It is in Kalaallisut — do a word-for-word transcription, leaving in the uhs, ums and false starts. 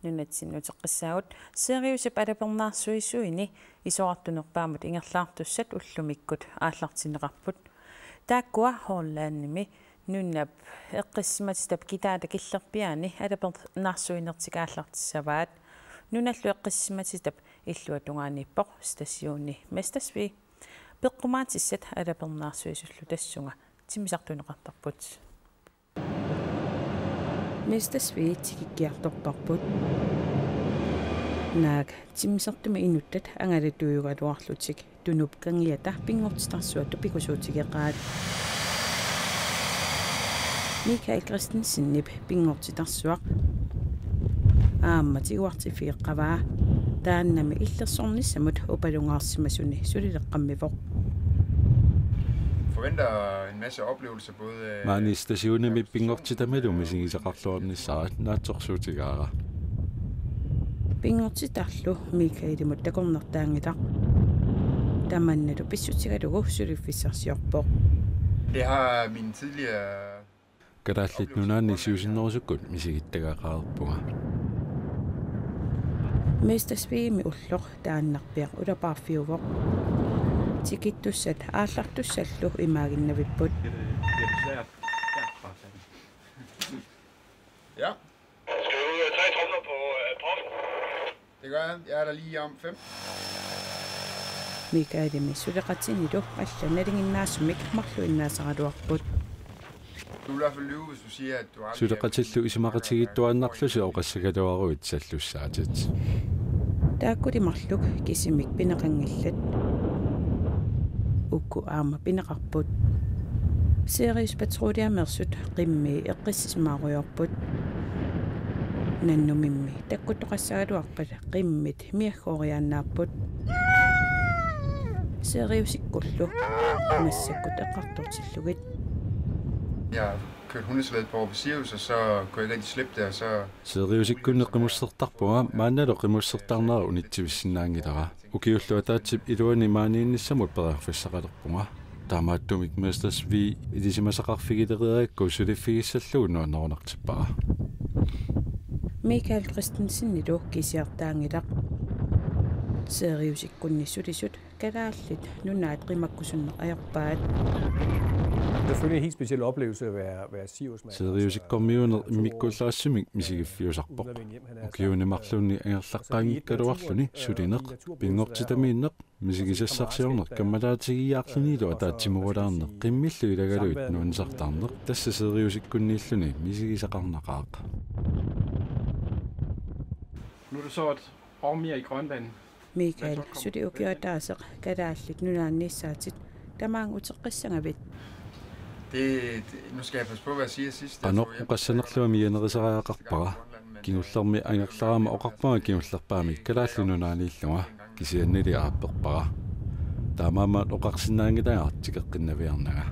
Nunatsinni uteqqissaagut Siriusip alapernaarsuisuini isorartunerpaamut ingerlaartussat ullumikkut aallartinneqarput. Taakkua Hollandimi nunap eqqissisimatitap kitaata killerpiaani alapernaarsuinertik aallartissavaat. Nunallu eqqissisimatitap illuatungaaniippoq stationi Mestersvig. Peqqumaatissat alapernaarsuisullu tassunga timmisartuunneqartarput. Mestersvig tikikkiartorparput. Naak timmisartumi inuttat angalatuujugaluarlutik Tunup kangiata pinngortitarsuaq tupigusuutigeqaat. Michael Christensenip pinngortitarsuaq aamma tiguartiffigeqavaa. Taannami illersornissamut upalungaarsimasuni sulileqqammivoq. Forventer en masse oplevelser, både øh, Maani stationimi pinngortitamilu misigisaqarluarnissara naatsorsuutigaara. Pinngortitarlu Michaelimut takornartaanngilaq. Tamannalu pissutigalugu suliffissarsiorpoq. Det har mine tidligere Kalaallit Nunaanni siusinnerusukkut misigittagaqareerpunga. Mestersvigimi ulloq taannarpiaq ulapaarfiuvoq. Tikittussat aallartussallu imaaginnavipput. Ja. Skal du ud og tre tromler på øh, proppen? Det gør jeg. Jeg er der lige om fem. Michaelimi suleqatinilu alla nalinginnaasumik marluinnaasaraluarput. Du vil i hvert fald lyve, hvis du siger, at du aldrig Suleqatillu isumaqatigiittuaannarlusi oqassagaluaruit sallussaatit. Taakkuli marluk kisimik pineqanngillat. Uku aamma pineqarput. Sirius Patruljemeersut qimmii eqqissisimaarujoorput. Nannumimmi takkuttoqassagaluarpat qimmit miaggooriaannaapput. Siriusikkullu massakkut eqqartortillugit. Jeg har kørt hundeslæde på over ved Sirius, og så kunne jeg ikke rigtig slippe det, og så Siriusikkunni qimussertarpunga maannalu qimussertarnera unitsivissinnaanngilara. Ukiullu ataatsip iluani maaniinnissamut periarfissaqalerpunga. Taamaattumik Mestersvig ilisimasaqarfigileriarakku suliffigissallugu nuannerunartippara. Michael Christensenilu kisiartaanngilaq. Siriusikkunni sulisut Kalaallit Nunaat qimakkusunneq ajorpaat. Selvfølgelig en helt speciel oplevelse at være, være Sirius-mand. Siriusikkormiuneq immikkuullaassummik misigiffiusarpoq. Ukiuni marlunni angerlaqqaanngikkaluarluni sulineq, pinngortitamiinneq, misigisassarsiorneq kammalaatigiiaarlunilu ataatsimoorulaarneq qimmillu ilagalugit nuannisartaarneq, tassa Siriusikkunniilluni misigisaqarnaqaaq. Nu er det så et år mere i Grønland. Michael, suli ukioq ataaseq Kalaallit Nunaanniissaatit, tamaanga uteqqissagavit? Det, det, nu skal jeg passe på, hvad jeg siger sidst. Qanoq oqassanerlunga mianerisariaqarpara. Kingullermi angerlarama oqarpara kingullerpaamik Kalaallit Nunaanniillunga, kisiannili aapperpara. Taamaammat oqarsinnaanngilara tikeqqinnaviarnanga.